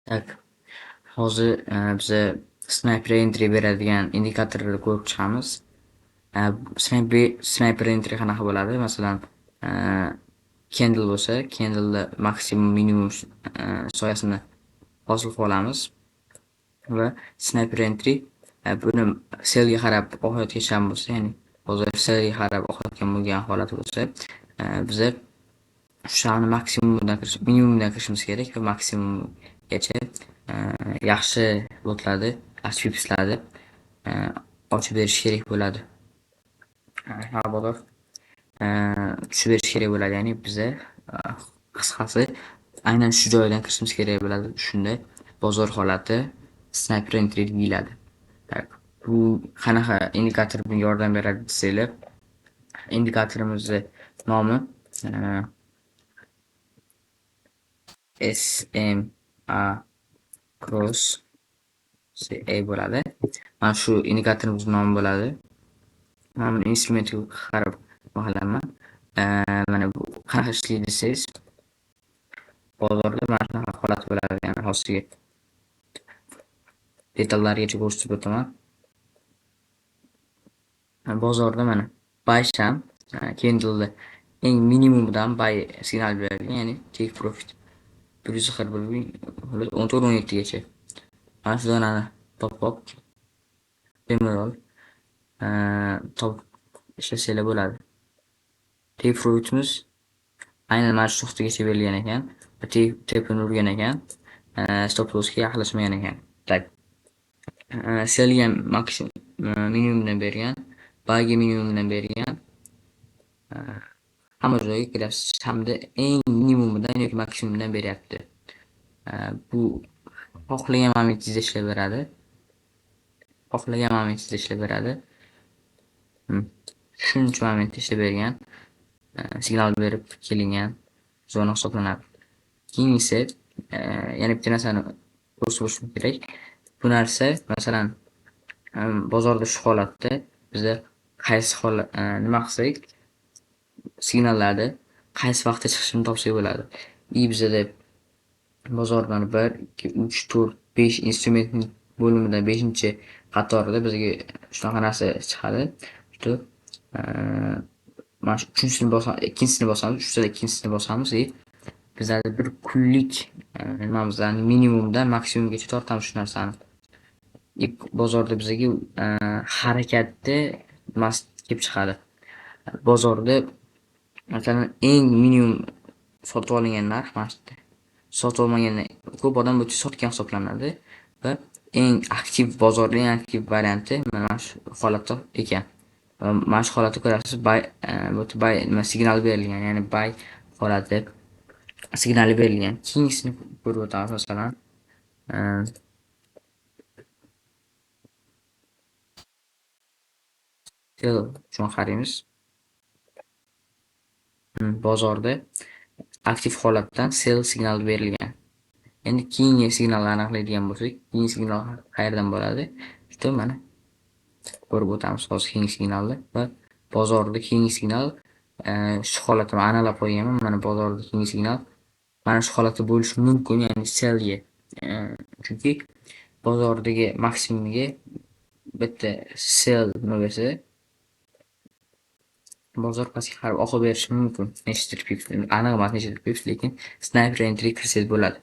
Так, hozir biza sniper entry beradigan indikatorlarni ko'rib chiqamiz. Sniper entry qanaqa bo'ladi? Masalan, candle bo'lsa, candleda maksimum, minimum soyasini hosil qilib olamiz va sniper entry buni sellga qarab oqayotgan sham bo'lsa, ya'ni hozir sellga qarab oqayotgan bo'lgan holat bo'lsa, biza shamni maksimumdan kirish, minimumdan kirishimiz kerak va maksimumgacha yaxshi lotlarni, yaxshi pipslarni ochib berish kerak bo'ladi. Ha, bozor tushib berish kerak bo'ladi, ya'ni biza qisqasi aynan shu joydan kirishimiz kerak bo'ladi. Shunda bozor holati sniper entry deyiladi. Так, bu qanaqa indikator bunga yordam beradi desanglar, indikatorimizni nomi SMA cross CA bo'ladi. Mana shu indikatorimiz nomi bo'ladi. Mana buni instrumentga qarab qilaman. Mana bu qanaqa ishlaydi desangiz, bozorda mana shunaqa holat bo'ladi. Ya'ni hozir sizga detallarigacha ko'rsatib o'taman. Bozorda mana buy sham candleda eng minimumidan buy signal berilgan, ya'ni take profit 141 14 17 gacha. Mana shu zonani topib bemalol topib ishlasanglar bo'ladi. Take profitimiz aynan mana shu nuqtagacha berilgan ekan va tepini urgan ekan, stop lossga yaqinlashmagan ekan. Так. Sellga maksimum minimumdan bergan, buyga minimumdan bergan. Hamma joyga kiryapsiz. Hamda eng minimumidan yoki maksimumdan beryapti. Bu xohlagan momentingizda ishlayveradi. Xohlagan momentingizda ishlayveradi. Shuncha momentda ishlab bergan, signal berib kelingan zona hisoblanadi. Keyingisi, yana bitta narsani ko'rsatib o'tishim kerak. Bu narsa, masalan, bozorda shu holatda biza qaysi holat nima qilsak, signallarni qaysi vaqtda chiqishini topsak bo'ladi. И bizada bozordan 1, 2, 3, 4, 5 instrumentning bo'limida 5-qatorida bizga shunaqa narsa chiqadi. Что mana shu uchinchisini bosamiz, ikkinchisini bosamiz, uchtada ikkinchisini bosamiz и bizlarda bir kunlik nimamizdan minimumdan maksimumgacha tortamiz shu narsani. И bozorda bizga harakatda nimasi kelib chiqadi. Bozorda, masalan, eng minimum sotib olingan narx mana shu yerda. Sotib olmagan ko'p odam bu sotgan hisoblanadi va eng aktiv, bozorda eng aktiv varianti mana shu holatda ekan. Mana shu holatda ko'rasiz, buy, bu buy nima signal berilgan, ya'ni buy holati signali berilgan. Keyingisini ko'rib o'tamiz, masalan, sell uchun qaraymiz. Bozorda aktiv holatdan sell signal berilgan. Endi keyingi signalni aniqlaydigan bo'lsak, keyingi signal qayerdan bo'ladi? Shu mana ko'rib o'tamiz hozir keyingi signalni va bozorda keyingi signal shu holatda man aniqlab qo'yganman. Mana bozorda keyingi signal mana shu holatda bo'lishi mumkin, ya'ni sellga. Chunki bozordagi maksimumiga bitta sell nima bersa, bozor pastga qarab oqib berishi mumkin. Nechtadir pips, aniq emas nechtadir pips, lekin sniper entry kirsangiz bo'ladi.